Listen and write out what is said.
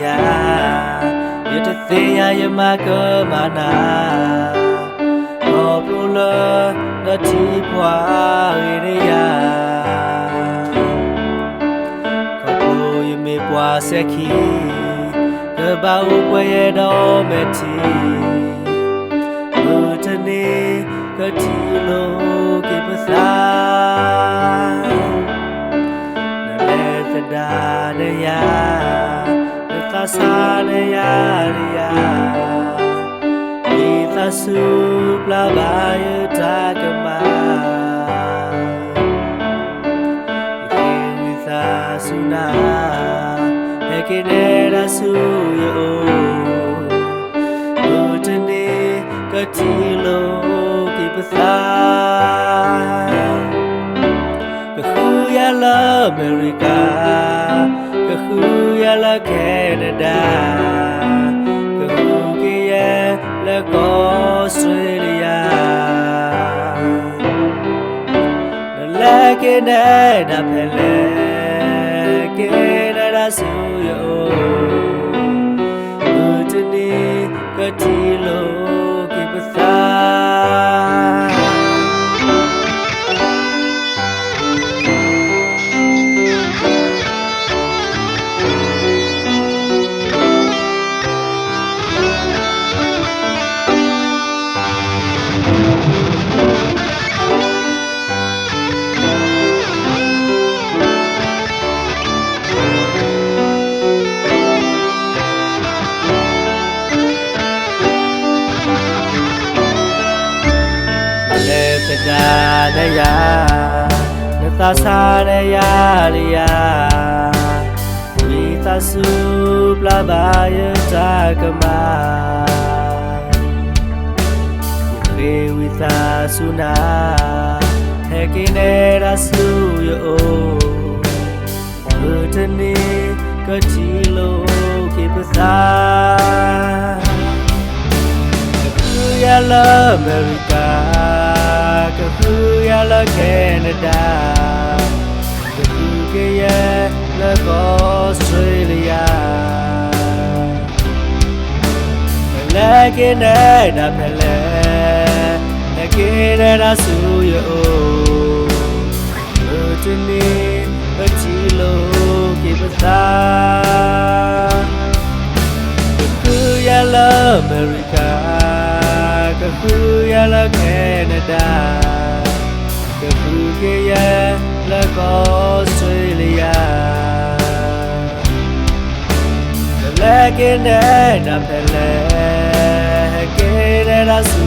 ယၤ, ယတသ့ၣ်ညါယမၤကမၣ်နၤ, ခီဖျိလၢနထံၣ်ပှၤဂ့ၤန့ၢ်ယၤ, ခီဖျိယမ့ၢ်ပှၤစဲခံ, ကဘၣ်အိၣ်ပှဲၤယဲဒီးမဲာ်ထံ, မုၢ်တနံၤကထံၣ်လိာ်က့ၤပသး နလဲၤသဒၣ်န့ၢ်ယၤ, နသးဆါန့ၢ်ယၤလံယၤ, ဝံသးစူၤပျၢ်ဘၣ်ယတၢ်ကမၣ်, ယဃ့ဝံသးစူၤနၤ, ဟဲက့ၤနဲဒၣ်ဆူယအိၣ်, မုၢ်တနံၤကထံၣ်လိာ်က့ၤပသး ကဃုယၤလၢအမဲရကၤ, ကဃုယၤလၢခဲနဒၤ, ကဃုက့ၤယဲလၢကီၢ်အီစထြ့လယါ, နလဲၤက့ၤနဲဒၣ်ဖဲလဲၣ်, က့ၤနဲဒၣ်ဆူယအိၣ်, မုၢ်တနံၤကထံၣ်လိာ်က့ၤပသး နလဲၤသဒၣ်ဒီးယၤ, နသးဆါဒီးယၤလံယၤ, ဝံသးစူၤပျၢ်ဘၣ်ယတၢ်ကမၣ်, ယဃ့ဝံသးစူၤနၤ, ဟဲက့ၤနဲဒၣ်ဆူယအိၣ်, မုၢ်တနံၤကထံၣ်လိာ်က့ၤပသး ကဃုယၤလၢအမဲရကၤ, ကဃုယၤလၢခဲနဒၤ, ကဃုက့ၤယဲလၢကီၢ်အီစထြ့လယါ, နလဲၤက့ၤနဲဒၣ်ဖဲလဲၣ်, ဟဲက့ၤနဲဒၣ်ဆူယအိၣ်, မုၢ်တနံၤကထံၣ်လိာ်က့ၤပသး ကဃုယၤလၢအမဲရကၤ, ကဃုယၤလၢခဲနဒၤ, ကဃုက့ၤယဲလၢကီၢ်အီစထြ့လယါ, နလဲၤက့ၤနဲဒၣ်ဖဲလဲၣ်, ဟဲက့ၤနဲဒၣ်ဆူ